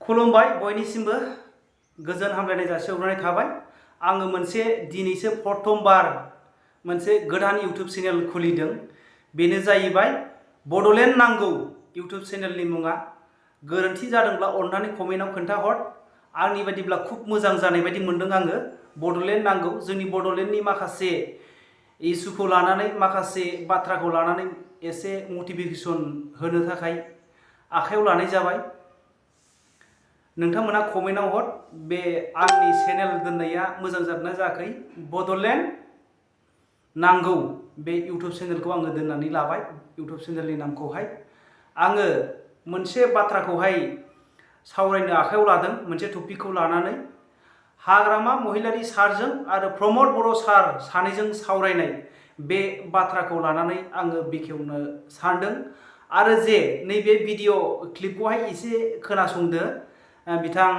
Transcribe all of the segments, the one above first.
खुलुमबाय बयनिसिमबो गोजोन हामलायनाय जासिहरनाय थाबाय। आङो मोनसे दिनैसो प्रथमबार मोनसे गोदान इउट्यूब चेनेल खुलिदों। बेनो जाहैबाय बड'लेण्ड नांगौ इउट्यूब चेनेलनि मुङा। गोरोन्थि जादोंब्ला अन्नानै कमेन्टआव खोन्थाहर। आंनि बायदिब्ला खुब मोजां जानाय बायदि मोनदों आङो। बड'लेण्ड नांगौ, जोंनि बड'लेण्डनि माखासे इस्युखौ लानानै, माखासे बाथ्राखौ लानानै एसे मटिभेसन होनो थाखाय आखायाव लानाय जाबाय। नोंथांमोना कमेन्टआव हर बे आंनि चेनेल दोननाया मोजां जादोंना जायाखै। बड'लेण्ड नांगौ बे इउट्यूब चेनेलखौ आङो दोननानै लाबाय। इउट्यूब चेनेलनि नामखौहाय आङो मोनसे बाथ्राखौहाय सावरायनो आखायाव लादों, मोनसे टपिकखौ लानानै। हाग्रामा महिलारि सारजों आरो प्रमद बर' सार सानैजों सावरायनाय बे बाथ्राखौ लानानै आङो बेखेवनो सानदों। आरो जे नैबे भिडिअ क्लिपखौहाय एसे खोनासंदो। बिथां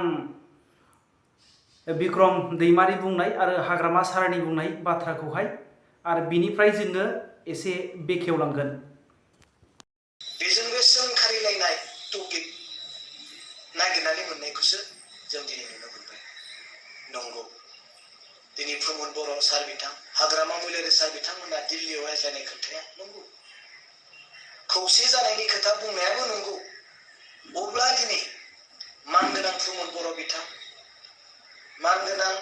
बिक्रम दैमारि बुंनाय आरो हाग्रामा सारनि बुंनाय बाथ्राखौहाय, आरो बिनिफ्राय जोङो एसे बेखेवलांगोन। बेजोंबो सोंखारिलायनाय टपिक नागिरनानै मोननायखौसो जों दिनै नुनो मोनबाय। नंगौ, दिनै प्रमद बर' सार बिथां, हाग्रामा महिलारि सार बिथांमोना दिल्लीयाव रायज्लायनाय खोथाया नंगौ, खौसे जानायनि खोथा बुंनायाबो नंगौ। अब्ला दिनै मानगोनां प्रमद बर' बिथां, मानगोनां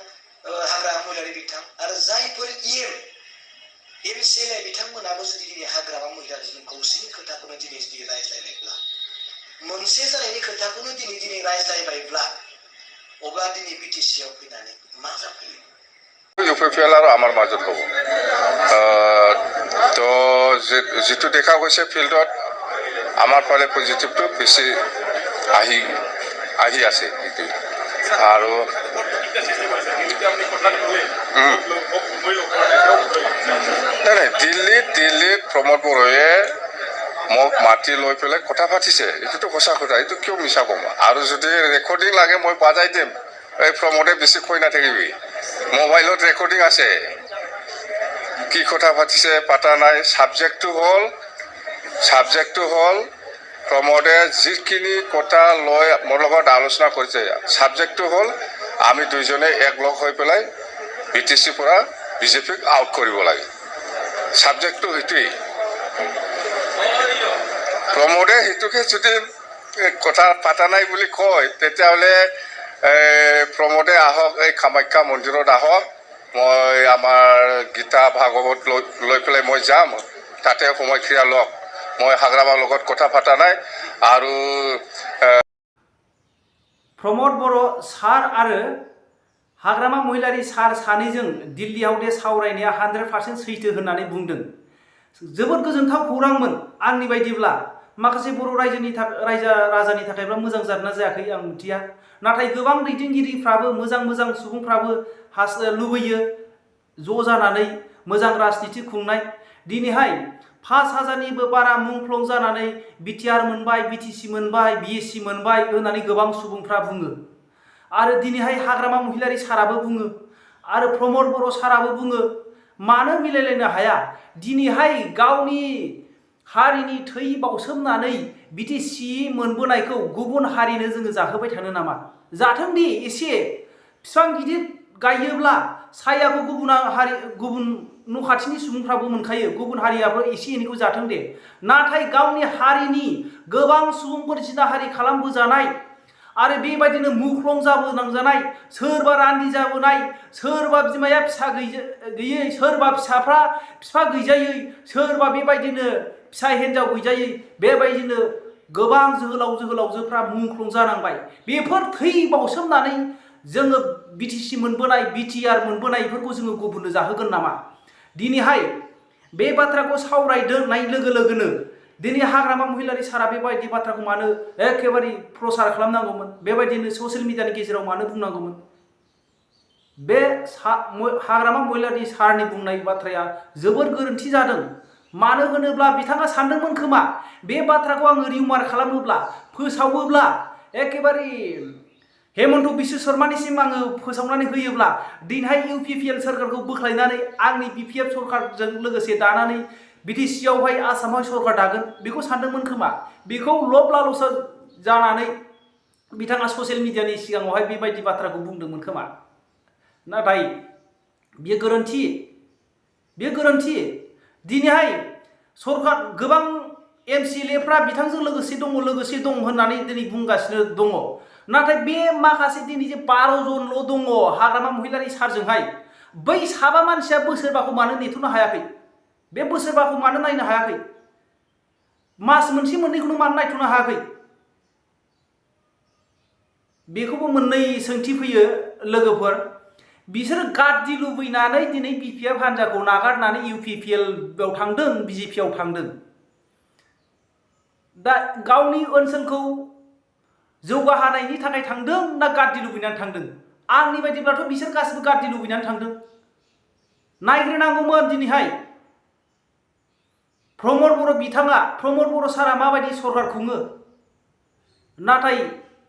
हाग्रामा महिलारि बिथां आरो जायफोर MCLA बिथांमोनाबो जुदि दिनै हाग्रामा महिलारिजों खौसेनि खोथाखौनो दिनै जुदि रायज्लायबायब्ला, मोनसे जानायनि खोथाखौनो दिनै रायज्लायबायब्ला, अब्ला दिनै BTCआव फैनानै मा जाफैयो? UPPL আৰু আমাৰ মাজত হ'ব। তো যিটো দেখা গৈছে ফিল্ডত, আমাৰ ফালে পজিটিভটো বেছি আহি আছে। আৰু নাই দিল্লীত প্ৰমোদ বড়োৱে মোক মাতি লৈ পেলাই কথা পাতিছে। এইটোতো সঁচা কথা, এইটো কিয় মিছা ক'ম? আৰু যদি ৰেকৰ্ডিং লাগে মই বাজাই দিম। এই প্ৰমোদে বেছি কৈ নাথাকিবি, মোবাইলত ৰেকৰ্ডিং আছে। কি কথা পাতিছে পাতা নাই। ছাবজেক্টটো হ'ল প্ৰমোদে যিখিনি কথা লৈ মোৰ লগত আলোচনা কৰিছে, ছাবজেক্টটো হ'ল আমি দুইজনে একলগ হৈ পেলাই BTCৰ পৰা BJPক আউট কৰিব লাগে। ছাবজেক্টটো সেইটোৱেই। প্ৰমোদে সেইটোকে যদি কথা পাতা নাই বুলি কয়, তেতিয়াহ'লে প্ৰমোদে আহক, এই কামাখ্যা মন্দিৰত আহক। মই আমাৰ গীতা ভাগৱত লৈ পেলাই মই যাম, তাতে সময়ক্ৰিয়া লওক। মই হাগ্ৰামাৰ লগত কথা পাতা নাই। আৰু प्रमद बर' सार आरो हाग्रामा महिलारि सार सानैजों दिल्लीयाव दे सावरायनाया 100% सैथो होननानै बुंदों। जोबोद गोजोनथाव खौरांमोन आंनि बायदिब्ला। माखासे बर' राजानि थाखायब्ला मोजां जादोंना जायाखै आं मिथिया, नाथाय गोबां दैदेनगिरिफ्राबो, मोजां सुबुंफ्राबो लुबैयो ज' जानानै मोजां राजनिति खुंनाय। दिनैहाय 5000निबो बारा मुंख्लं जानानै BTR मोनबाय, BTC मोनबाय, BSC मोनबाय होननानै गोबां सुबुंफ्रा बुङो। आरो दिनैहाय हाग्रामा महिलारि साराबो बुङो आरो प्रमद बर' साराबो बुङो। मानो मिलायलायनो हाया? दिनैहाय गावनि हारिनि थै बाउसोमनानै BTC मोनबोनायखौ गुबुन हारिनो जोङो जाहोबाय थानो नामा? जाथों दे, एसे बिफां गिदिर गायोब्ला सायाखौ गुबुन न' खाथिनि सुबुंफ्राबो मोनखायो, गुबुन हारियाबो एसे एनैखौ जाथों दे। नाथाय गावनि हारिनि गोबां सुबुंफोर जिनाहारि खालामबोजानाय आरो बेबायदिनो मुख्लं जाबोनांजानाय, सोरबा रान्दि जाबोनाय, सोरबा बिमाया फिसा गैयै, सोरबा फिसाफ्रा बिफा गैजायै, सोरबा बेबायदिनो फिसा हिन्जाव गैजायै, बेबायदिनो गोबां जोहोलावजोफ्रा मुंख्लं जानांबाय। बेफोर थै बाउसोमनानै जोङो BTC मोनबोनाय, BTR मोनबोनायफोरखौ जोङो गुबुननो जाहोगोन नामा? दिनैहाय बे बाथ्राखौ सावरायनाय लोगो लोगोनो दिनै हाग्रामा महिलारि सारा बेबायदि बाथ्राखौ मानो एखेबारे प्रसार खालामनांगौमोन? बेबायदिनो ससियेल मिडियानि गेजेराव मानो बुंनांगौमोन? बे हाग्रामा महिलारि सारनि बुंनाय बाथ्राया जोबोर गोरोन्थि जादों। मानो होनोब्ला बिथाङा सानदोंमोन खोमा बे बाथ्राखौ आङो रिउमार खालामोब्ला, फोसावोब्ला, एखेबारे हेमन्त बिश्व शर्मानिसिम आङो फोसावनानै होयोब्ला, दिनैहाय UPPL सोरखारखौ बोख्लायनानै आंनि BPF सरकारजों लोगोसे दानानै BTCआवहाय आसामाव सरकार दागोन, बेखौ सानदोंमोन खोमा। बेखौ लब लालसा जानानै बिथाङा ससियेल मिडियानि सिगाङावहाय बेबायदि बाथ्राखौ बुंदोंमोन खोमा, नाथाय बेयो गोरोन्थि। दिनैहाय सरकार गोबां MCLAफ्रा बिथांजों लोगोसे दं होननानै दिनै बुंगासिनो दङ, नाथाय बे माखासे दिनै जे 12 जनल' दङ हाग्रामा महिलारि सारजोंहाय, बै साबा मानसिया बोसोरबाखौ मानो नेथ'नो हायाखै? बे बोसोरबाखौ मानो नायनो हायाखै? मास मोनसे मोननैखौनो मानो नायथ'नो हायाखै? बेखौबो मोननै सोंथि फैयो लोगोफोर। बिसोर गाद्दि लुबैनानै दिनै BPF हान्जाखौ नागारनानै UPPL-आव थांदों, BJP-आव थांदों। दा गावनि ओनसोलखौ जौगाहोनायनि थाखाय थांदों ना गाद्दि लुबैनानै थांदों? आंनि बायदिब्लाथ' बिसोर गासिबो गाद्दि लुबैनानै थांदों। नायग्रोनांगौमोन दिनैहाय प्रमद बर' सारा माबायदि सरकार खुङो। नाथाय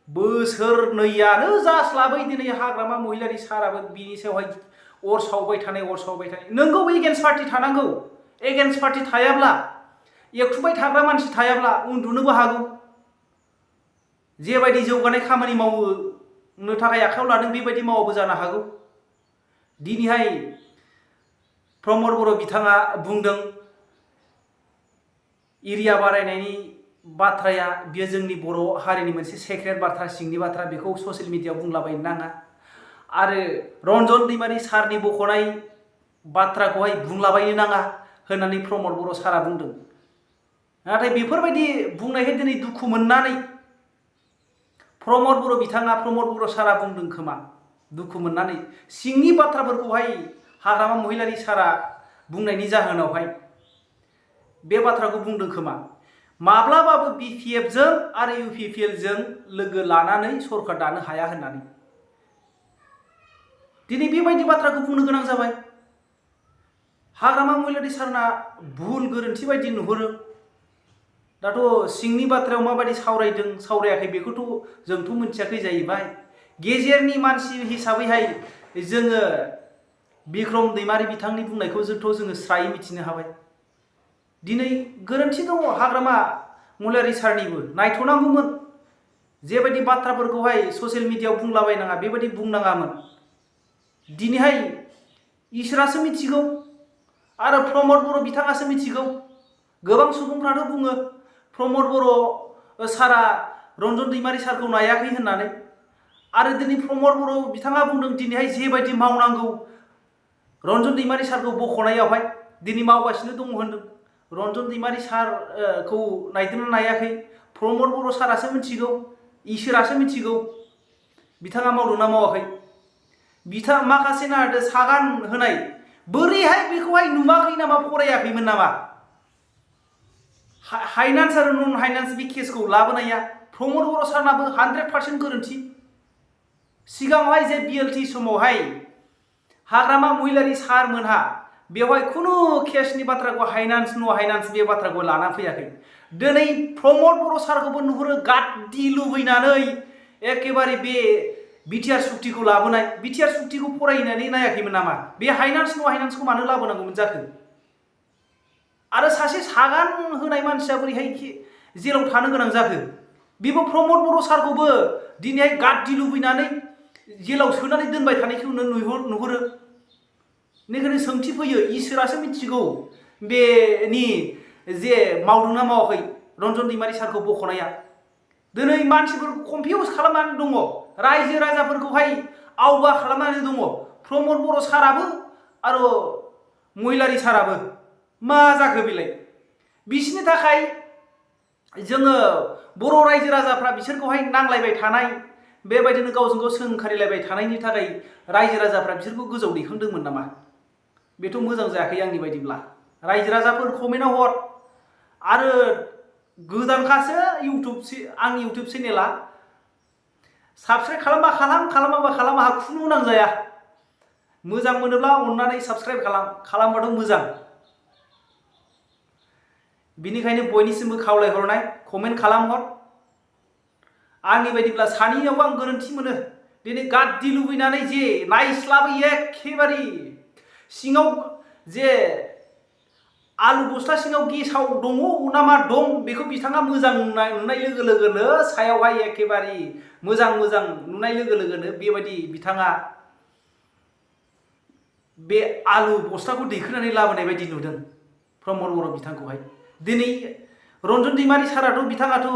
बोसोरनैयानो जास्लाबै दिनै हाग्रामा महिलारि साराबो बिनि सायावहाय अर सावबाय थानाय। नोंगौ एगेन्स्ट पार्टि थानांगौ। एगेन्स्ट पार्टि थायाब्ला, एकथुबाय थाग्रा मानसि थायाब्ला उन्दुनोबो हागौ। जेबायदि जौगानाय खामानि मावनो थाखाय आखायाव लादों बेबायदि मावाबो जानो हागौ। दिनैहाय प्रमद बर' बिथाङा बुंदों एरिया बारायनायनि बाथ्राया बेयो जोंनि बर' हारिनि मोनसे सेक्रेट बाथ्रा, सिंनि बाथ्रा, बेखौ ससियेल मिडियायाव बुंलाबायनो नाङा। आरो रन्जन दैमारि सारनि बख'नाय बाथ्राखौहाय बुंलाबायनो नाङा होननानै प्रमद बर' सारा बुंदों। नाथाय बेफोरबायदि बुंनायखाय दिनै दुखु मोननानै प्रमद बर' सारा बुंदों खोमा, दुखु मोननानै सिंनि बाथ्राफोरखौहाय हाग्रामा महिलारि सारा बुंनायनि जाहोनावहाय बे बाथ्राखौ बुंदों खोमा। माब्लाबाबो BPF-जों आरो UPPL-जों लोगो लानानै सरकार दानो हाया होननानै दिनै बेबायदि बाथ्राखौ बुंनो गोनां जाबाय। हाग्रामा महिलारि सारना भुल गोरोन्थि बायदि नुहुरो। दाथ' सिंनि बाथ्रायाव माबायदि सावरायदों सावरायाखै बेखौथ' जोंथ' मिथियाखै जाहैबाय। गेजेरनि मानसि हिसाबैहाय जोङो बिक्रम दैमारि बिथांनि बुंनायखौ जोङो स्रायै मिथिनो हाबाय। दिनै गोरोन्थि दङ हाग्रामा महिलारि सारनिबो, नायथ'नांगौमोन। जेबायदि बाथ्राफोरखौहाय ससियेल मिडियायाव बुंलाबायनाङा बेबायदि बुंनाङामोन। दिनैहाय इसोरासो मिथिगौ आरो प्रमद बर' बिथाङासो मिथिगौ। गोबां सुबुंफ्राथ' बुङो प्रमद बर' सारा रन्जन दैमारि सारखौ नायाखै होननानै। आरो दिनै प्रमद बर' बिथाङा बुंदों दिनैहाय जेबायदि मावनांगौ रन्जन दैमारि सारखौ बख'नायावहाय दिनै मावगासिनो दङ होनदों। रन्जन दैमारि सारखौ नायदोंना नायाखै प्रमद बर' सारासो मिथिगौ, इसोरासो मिथिगौ बिथाङा मावदोंना मावाखै। माखासे नायदो सागान होनाय, बोरैहाय बेखौहाय नुवाखै नामा, फरायाखैमोन नामा? हाइनान्स आरो नन हाइनान्स बे केसखौ लाबोनाया प्रमद बर' सारनाबो 100% गोरोन्थि। सिगाङावहाय जे BLT समावहाय हाग्रामा महिलारि सारमोनहा बेवहाय खुनु केसनि बाथ्राखौ हाइनान्स न' हाइनान्स बे बाथ्राखौ लाना फैयाखै। दिनै प्रमद बर' सारखौबो नुहुरो गाद्दि लुबैनानै एखेबारे बे बिटिआर सुक्तिखौ लाबोनाय। बिटिआर सुक्तिखौ फरायनानै नायाखैमोन नामा? बे हाइनान्स न' हाइनान्सखौ मानो लाबोनांगौमोन जाखो? आरो सासे सागान होनाय मानसिया बोरैहाय जेलाव थानो गोनां जाखो? बेबो प्रमद बर' सारखौबो दिनैहाय गाद्दि लुबैनानै जेलाव सोनानै दोनबाय थानायखौ नुहुरो। बेनिखायनो सोंथि फैयो, इसोरासो मिथिगौ बेनि जे मावदोंना मावाखै रन्जन दैमारि सारखौ बख'नाया। दिनै मानसिफोरखौ कनफिउस खालामनानै दङ, रायजो राजाफोरखौहाय आवगा खालामनानै दङ प्रमद बर' साराबो आरो महिलारि साराबो। मा जाखो बेलाय? बिसोरनि थाखाय जोङो बर' रायजो राजाफ्रा बिसोरखौहाय नांलायबाय थानाय, बेबायदिनो गावजों गाव सोंखारिलायबाय थानायनि थाखाय रायजो राजाफ्रा बिसोरखौ गोजौआव दैखांदोंमोन नामा? बेथ' मोजां जायाखै आंनि बायदिब्ला। रायजो राजाफोर कमेन्टआव हर। आरो गोदानखासो आंनि इउटुब चेनेला, साबस्क्राइब खालामबा खालामाबा खालामा, खुनु नांजाया। मोजां मोनोब्ला अननानै साबस्क्राइब खालामबाथ' मोजां। बिनिखायनो बयनिसिमबो खावलायहरनाय, कमेन्ट खालामहर। आंनि बायदिब्ला सानैयावबो आं गोरोन्थि मोनो। दिनै गाद्दि लुबैनानै जे नायस्लाबै एखेबारे सिङाव जे आलु बस्था सिङाव गेसाव दङ ना मा दं बेखौ बिथाङा मोजां नुनाय लोगो लोगोनो सायावहाय एखेबारे मोजां नुनाय लोगो लोगोनो बेबायदि बिथाङा बे आलु बस्थाखौ दैखोनानै लाबोनाय बायदि नुदों प्रमद बर' बिथांखौहाय। दिनै रन्जन दैमारि साराथ' बिथाङाथ'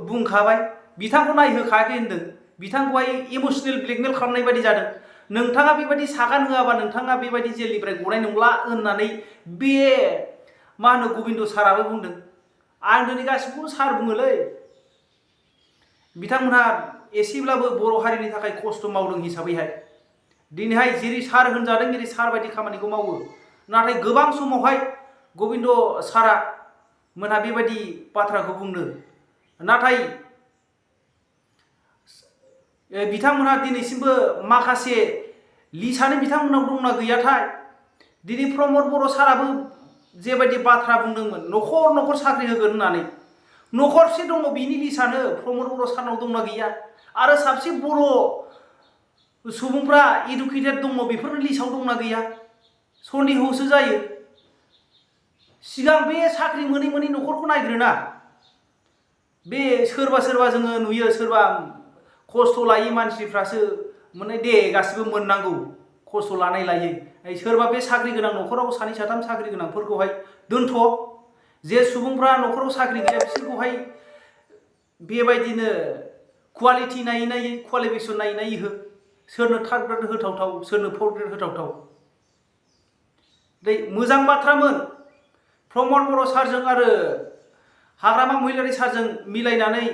बुंखाबाय, बिथांखौ नायहोखायाखै होनदों, बिथांखौहाय इमोसनेल ब्लेकमेल खालामनाय बायदि जादों। नोंथाङा बेबायदि सागान होआबा नोंथाङा बेबायदि जेलनिफ्राय गनाय नंला होननानै बे मा होनो गबिन्द साराबो बुंदों। आं दिनै गासिबो सार बुङोलै, बिथांमोनहा एसेब्लाबो बर' हारिनि थाखाय खस्थ' मावदों हिसाबैहाय दिनैहाय जेरै सार होनजादों एरै सार बायदि खामानिखौ मावो। नाथाय गोबां समावहाय गबिन्द सारा मोनहा बेबायदि बाथ्राखौ बुंनो, नाथाय बिथांमोनहा दिनैसिमबो माखासे लिसानो बिथांमोनाव दंना गैयाथाय। दिनै प्रमद बर' साराबो जेबायदि बाथ्रा बुंदोंमोन न'खर साख्रि होगोन होननानै, न'खरसे दङ बिनि लिसानो प्रमद बर' सारनाव दंना गैया? आरो साबसे बर' सुबुंफ्रा इडुकेटेड दङ बेफोरनो लिस्टआव दंना गैया? सन्देहसो जायो। सिगां बे साख्रि मोनै न'खरखौ नायग्रोना। बे सोरबा जोङो नुयो सोरबा खस्थ' लायै मानसिफ्रासो माने दे गासिबो मोननांगौ खस्थ' लानाय लायै। सोरबा बे साख्रि गोनां न'खराव सानै साथाम साख्रि गोनांफोरखौहाय दोनथ', जे सुबुंफ्रा न'खराव साख्रि गैया बिसोरखौहाय बेबायदिनो क्वालिटि नायै क्वालिफिकेसन नायै हो। सोरनो थार्ड ग्रेड होथावथाव, सोरनो फर्थ ग्रेड होथावथाव। मोजां बाथ्रामोन प्रमद बर' सारजों आरो हाग्रामा महिलारि सारजों मिलायनानै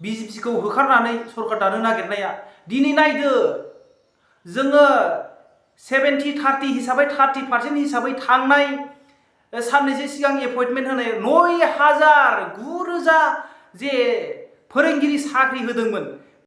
बिजेपिखौ होखारनानै सरकार दानो नागिरनाया। दिनै नायदो, जोङो 70-30 हिसाबै 30% हिसाबै थांनाय साननैसो सिगां एपइन्टमेन्ट होनाय 9,900 जे फोरोंगिरि साख्रि होदोंमोन